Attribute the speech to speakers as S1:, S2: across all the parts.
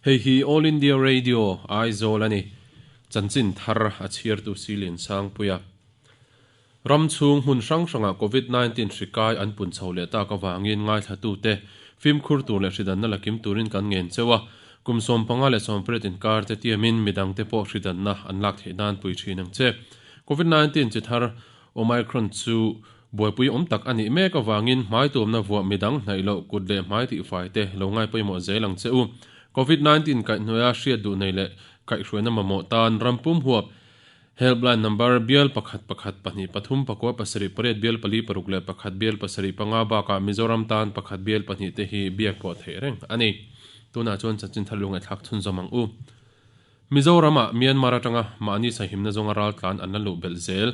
S1: Hei hi All India Radio, Aizawl a ni. Chanchin thar a chhiartu Silin Sangpuia. Ram chhung hmun hrang hrangah Covid 19 hri kai an pun chho leh tak avangin ngaithlatute fimkhur tur leh hridanna la kim turin kan ngen cheu a. Kum 15 leh 18 inkar te tiamin midangte pawh hridanna an lak theih nan pui thin ang che. Covid 19 chi thar Omicron chu buaipui awm tak a nih mek avangin hmai tuamna vuah midang hnaih loh kut leh hmai tihfai te lo ngai pawimawh zel ang che u. Covid 19 kaihhnuaia hriat duh nei leh kaihhruaina mamawh tan ram pum huap Helpline number bial pakhat pakhat pahnih pathum pakua pasarih pariat bial pali paruk leh pakhat bial pasarih panga bakah Mizoram tan pakhat bial pahnih te hi biak pawh theih reng a ni. Tunah chuan chanchin thar lungaithlak chhunzawm ang u. Mizoram-ah Myanmar atanga mahni sahimna zawnga raltlan an la luh belh zel.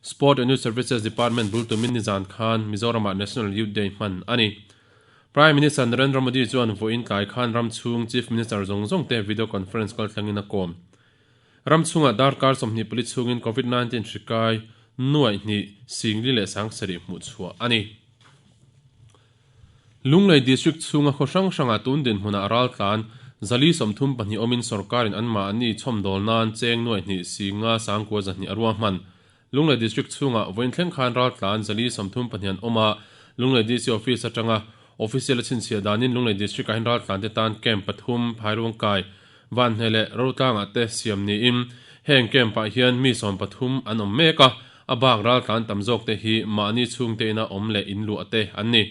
S1: Sport and Youth Services Department bul tumin nizan khan Mizoram-ah National Youth Day hman a ni. Prime Minister Narendra Modi chuan vawiin tlai khan ram chhung Chief Minister zawng zawng te video conference kaltlangin a kawm. Ram chhungah darkar 24 chhungin Covid 19 hri kai nuaih hnih singli leh sangsarih hmuh chhuah a ni. Lunglei District chhunga khaw hrang hrangah tun dinhmunah raltlan 432 awmin sorkarin anmahni chhawmdawl nan cheng nuaih hnih singa sangkua zahnih a ruahman. Lunglei District chhungah vawiin thleng khan raltlan 432 an awm a, Lunglei DC Office atanga official a chhinchhiah danin Lunglei District-ah hian raltlan te tan camp pathum Phairuangkai, Vanhne leh Rotlangah te siam niin heng camp-ah hian mi 13 an awm mek a, a bak raltlan tam zawk te hi mahni chhungte ina awm leh inluah te an ni.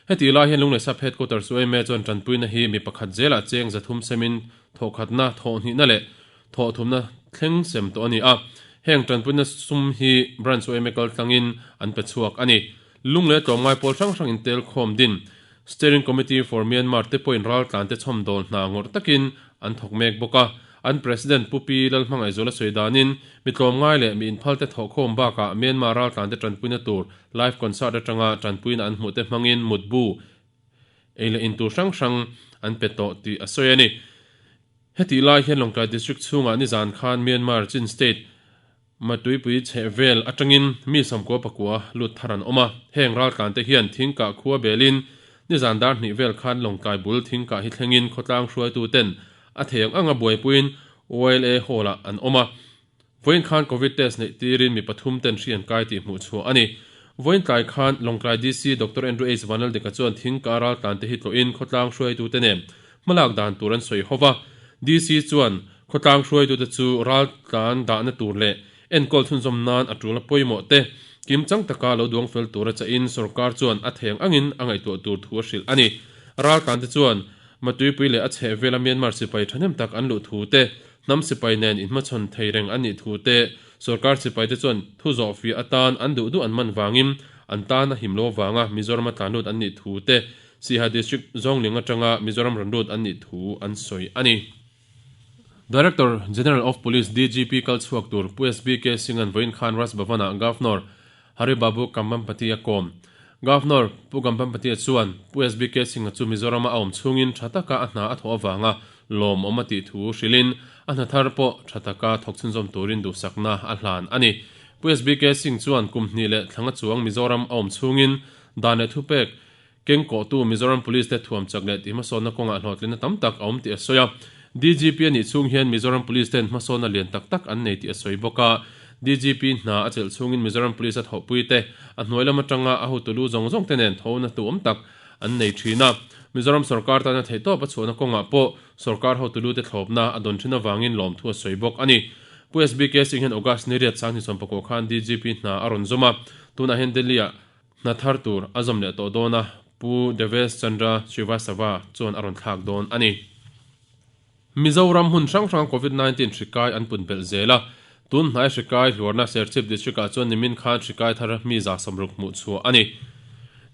S1: Heti lai hian Lunglei Sub Headquarters UMA chuan tanpuina hi mi pakhat zelah cheng 300 semin thawhkhatna, thawhhnihna leh thawhthumna thleng sem tawh a ni a. Heng tanpuina sum hi Branch UMA kaltlangin an pe chhuak a ni. Lunglei tlawmngai pawl hrang hrang intel khawm din Steering Committee for Myanmar te pawhin raltlante chhawmdawl hna ngawrh takin an thawk mek bawk a. An President Pu Pi Lalhmangaihzuala sawi danin mi tlawmngai leh mi inphalte thawhkhawm bakah Myanmar raltlante tanpuina tur live concert atanga tanpuina an hmuhte hmangin mutbu ei leh intur hrang hrang an pe tawh tih a sawi a ni. Hetih lai hian Lawngtlai District chhungah nizan khan Myanmar Chin State Matuipui chheh vel atangin mi 94 lut thar an awm a, heng raltlante hian thingkah khua belin nizan dar hnih vel khan Lawngtlai bul thingkah hi thlengin khawtlang hruaituten a thei ang anga buaipuiin YLA Hall-ah an awm a. Vawiin khan Covid test neih tirin mi pathum ten hri an kai tih hmuh chhuah a ni. Vawiin tlai khan Lawngtlai DC Doctor Andrew H Vanlaldika chuan thingkah raltlante hi tlawhin khawtlang hruaitute nen hmalak dan tur an sawi ho va. DC chuan khawtlang hruaitute chu raltlan dahna tur leh enkawl chhunzawm nan a tul a pawimawh te kimchang taka lo duang fel tura chahin sorkar chuan a theng angin a ngaihtuah tur thu a hrilh a ni. Raltlante chuan Matuipui leh a chhehvela Myanmar sipai thahnem tak an luh thu te, hnam sipai nen inhmachhawn thei reng an nih thu te, sorkar sipaite chuan thu zawhfiah atan an duh duh an man vangin an tan a him lo vanga Mizoram a tlan lut an nih thu te, Siha District Zawngling atanga Mizoram rawn lut an nih thu an sawi a ni. Director General of Police, DGP, kal chhuak tur Pu SBK Singh-a'n vawiin khan Raj Bhavan-ah Governor Hari Babu Kambhampati a kawm. Governor Pu Kambhampati-a chuan Pu SBK Singh-a chu Mizoram-a a awm chhungin tha taka a hna a thawh avanga lawmawm a tih thu hrilhin a hna thar pawh tha taka thawk chhunzawm turin duhsakna a hlan a ni. Pu SBK Singh chuan kum hnih leh thlanga chuang Mizoram a awm chhungin dan leh thupek keng kawhtu Mizoram Police te thuam chak leh tihhmasawnna kawngah hlawhtlinna tam tak a awm tih a sawi a. DGP a nih chhung hian Mizoram Police ten hmasawnna lian tak tak an nei tih a sawi bawk a. DGP hna a chelh chhungin Mizoram Police a thawhpui te, a hnuai lam atanga a hotu lu zawng zawng te nen thona tu awm tak an nei thin a. Mizoram sorkar tana theihtawp a chhuahna kawngah pawh sorkar hotu lu te thlawpna a dawn thin avangin lawmthu a sawi bawk a ni. Pu SBK Singh hian August ni riat sang hnisawmpakua khan DGP hna a rawn zawm a, tunah hian Delhi-ah Hna thar tur a zawm leh tawh dawn a, Pu Devesh Chandra Srivastava chuan a rawn thlak dawn a ni. Mizoram hmun hrang hranga Covid 19 hri kai an pun belh zel a, tun hnai hri kai hluarna Serchhip District ah chuan nimin khan hri kai thar mi 160 hmuh chhuah a ni.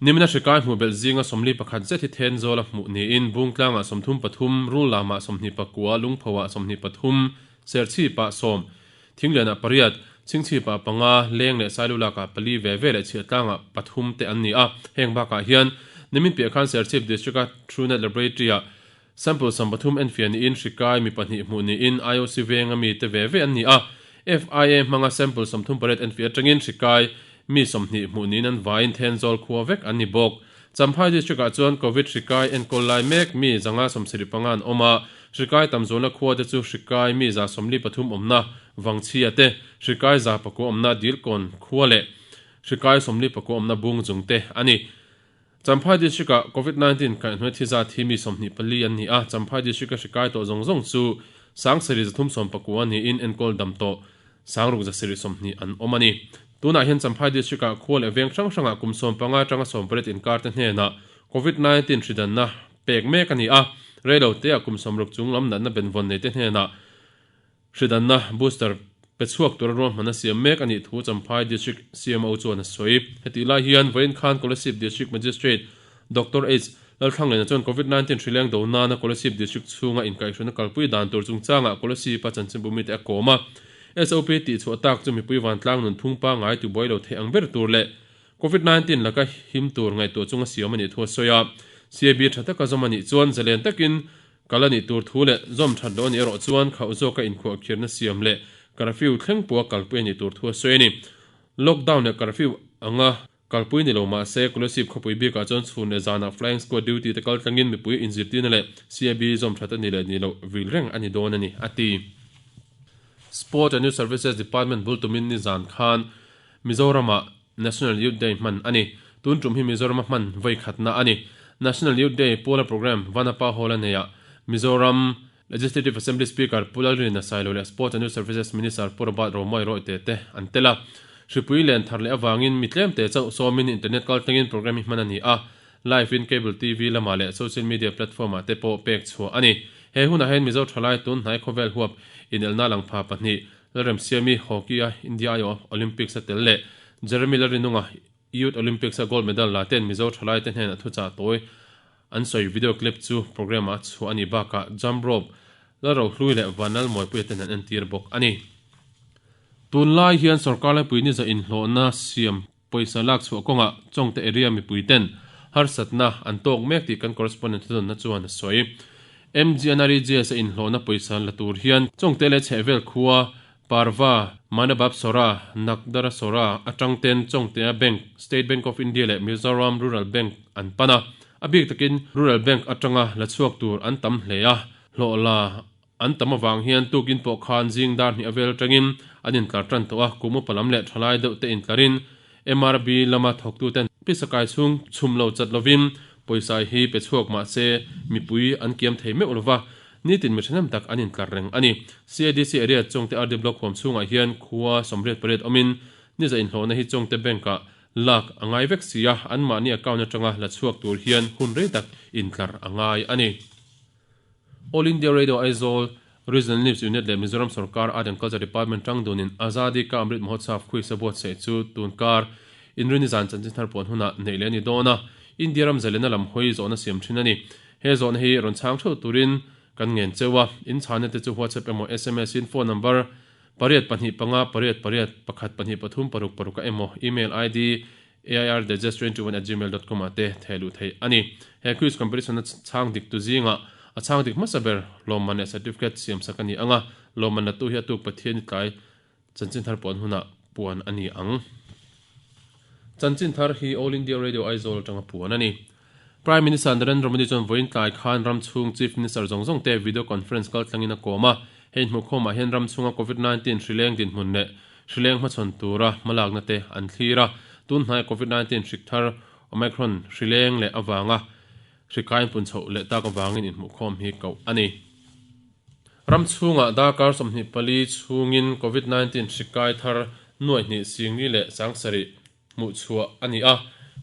S1: Nimina hri kai hmuh belh zinga 41 zet hi Thenzawl a hmuh niin Bungtlangah 33, Rullamah 29, Lungphoah 23, Serchhipah 10, Thinglianah pariat, Chhingchhipah panga, Leng leh Sailulakah pali ve ve leh Chhiahtlangah pathum te an ni a. Heng bakah hian nimin piah khan Serchhip District-a Truenat Laboratory-ah sample 30 enfiah niin hri kai mi pahnih hmuh niin IOC venga mi te ve ve an ni a. FIA hmanga sample 38 enfiah atangin hri kai mi 20 hmuh niin an vaiin Thenzawl khua vek an ni bawk. Champhai District ah chuan Covid hri kai enkawl lai mek mi 575 an awm a, hri kai tam zualna khua te chu hri kai mi 143 awmna Vangchhia te, hri kai 109 awmna Dilkawn khua leh hri kai 44 awmna Bungzung te a ni. Champhai District ah Covid 19 kaihhnuai thi zat hi mi 24 an ni a, Champhai District a hri kai tawh zawng zawng chu 7319 niin enkawl dam tawh 6720 an awm a ni. Tunah hian Champhai District ah khua leh veng hrang hrangah kum 15 atanga 18 inkar te hnenah Covid 19 hridanna pek mek a ni a, reilo te ah kum 60 chung lam natna benvawn nei te hnenah hridanna booster pe chhuak tura ruahman a siam mek a nih thu Champhai District CMO chuan a sawi. Hetih lai hian vawiin khan Kolasib District Magistrate Doctor H. Lalthlanglena chuan Covid 19 hrileng do nana Kolasib District chhunga inkaihhruaina kalpui dan tur chungchangah Kolasib-a chanchinbu mite a kawm a. SOP tihchhuah tak chu mipui vantlang nun phung pangngai tibuai lo theih ang ber tur leh Covid 19 laka him tur ngaihtuah chunga siam a nih thu a sawi a. CAB tha taka zawm a nih chuan zalen takin kal a nih tur thu leh zawm that loh a nih erawh chuan khauh zawka inkhuahkhirna siam leh curfew thleng pawha kalpui a nih tur thu a sawi a ni. Lockdown leh curfew anga Kalpui ni lo mah se, Kolasib khawpui bikah chuan chhun leh zanah Flying Squad duty te kal tlangin mipui inzirtirna leh CAB zawm that a ni leh ni loh vil reng a ni dawn a ni, a ti. Sport and Youth Services Department bul tumin nizan khan Mizoramah National Youth Day hman a ni. Tun tum hi Mizorama hman vawi khatna a ni. National Youth Day puala programme Vanapa Hall a neiah Mizoram Legislative Assembly Speaker Pu Lalrina Sailo leh Sports and Youth Services Minister Pu Robert Romawia Rawite te an tel a. Hripui len thar leh avangin mi tlemte chauh sawmin internet kal tlangin programme hi hman a ni a, live in cable TV lamah leh social media platform ah te pawh pek chhuah a ni. He hunah hian Mizo thalai tun hnai khawvel huap inelna langpha pahnih, Lalremsiami Hockey a India aiawh Olympics a tel leh Jeremy Lalrinunga Youth Olympics a gold medal la ten Mizo thalai te hnenah thuchah tawi An sawi video clip chu programme ah chhuah a nih bakah jump rope, Lalrohlui leh Vanlal Mawipuia ten an entir bawk a ni. Tunlai hian sorkar laipui ni za inhlawhna siam pawisa lak chhuah kawngah Chawngte area mipui ten harsatna an tawk mek tih kan correspondent thudawnna chuan a sawi. MGNREGS a inhlawhna pawisa la tur hian Chawngte leh chhehvel khua Parva, Manabab Sora, Nakdara Sora atang ten Chawngtea Bank, State Bank of India leh Mizoram Rural Bank an pan a. A bik takin Rural Bank atanga la chhuak tur an tam hle a, hlawh la an tam avang hian tukin pawh khan zing dar hnih avel atangin an intlar tan tawh a, kum upa lam leh thalai deuh te intlarin MRB lama thawktuten pisakai chhung chhum lo chat lovin pawisa hi pe chhuak mah se mipui an kiam thei meuh lova, nitin mi ṭhahnem tak an intlar reng a ni. CADC area Chawngte RD Block huam chhungah hian khua 88 awmin niza inhlawhna hi Chawngte Bank-ah lak a ngai vek si a, anmahni account atanga la chhuak tur hian hun rei tak intlar a ngai a ni. All India Radio Aizawl Regional News Unit leh Mizoram Sorkar Art and Culture Department tang dunin Azadi Ka Amrit Mahotsav Quiz a buatsaih chu tunkar Inrini zan chanchin thar puan hunah neih leh a ni dawn a, India ram zalena lam hawi zawhna siam thin a ni. He zawhna hi rawn chhang theuh turin kan ngen cheu a, in chhana te chu WhatsApp emaw sms in phone number pariat pahnih panga pariat pariat pakhat pahnih pathum paruk paruk a emaw email id airdigest21@gmail.com ah te theh luh theih a ni. He quiz competition a chhang dik tu zingah a chhang dik hmasa ber lawmman leh certificate siam sak a ni ang a, lawmman la tu hi a tuk Pathian i tlai chanchin thar puan hunah puan a ni ang. Chanchin thar hi All India Radio Aizawl atanga puan a ni. Prime Minister Narendra Modi chuan vawiin tlai khan ram chhung Chief Minister zawng zawng te video conference kal tlangin a kawm a. Hei hmuhkhawmah hian ram chhunga Covid 19 hrileng dinhmun leh hrileng hmachhawn tura hmalakna te an thlir a. Tun hnaia Covid 19 hrik thar Omicron hrileng leh avanga hri kain pun chhoh leh tak avangin inhmuhkhawm hi koh a ni. Ram chhungah darkar 24 chhungin Covid 19 hri kai thar nuaih hnih singli leh sangsarih hmuh chhuah a ni a,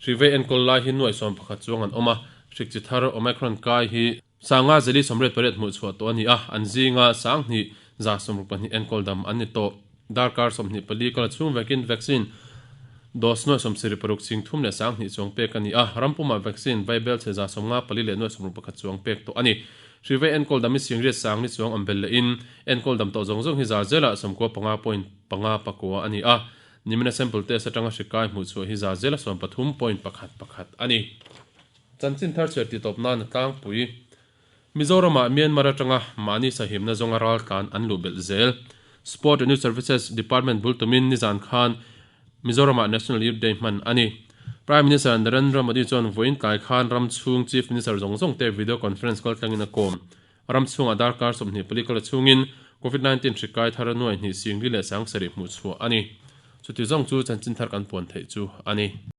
S1: hri vei enkawl lai hi nuaih 11 chuang an awm a, hrik chi thar Omicron kai hi 5,088 hmuh chhuah tawh a ni a, an zinga 2162 enkawl dam an ni tawh. Darkar 24 kal chhung vekin vaccine dose nuaih 76 ching thum leh 20 chuang pek a ni a, ram pumah vaccine vaibel chhe 54 leh nuaih 61 chuang pek tawh a ni. Hri vei enkawl dam hi singriat sangli chuang awm belh lehin enkawl dam tawh zawng zawng hi za zela 95.5 pakua a ni a, Nimina sample test atanga hri kai hmuh chhuah hi za zela 13.11 a ni. Chanchin thar chhiar tih tawp nan a tlangpui. Mizoramah Myanmar atanga mahni sahimna zawnga raltlan an luh belh zel. Sport and Youth Services Department bul tumin nizan khan Mizoramah National Youth Day hman a ni. Prime Minister Narendra Modi chuan vawiin tlai khan ram chhung Chief Minister zawng zawng te video conference kaltlangin a kawm. Ram chhungah darkar 24 kal chhungin Covid 19 hri kai thar nuai hnih singli leh sangsarih hmuh chhuah a ni. Chuti zawng chu chanchin thar kan puan theih chu a ni.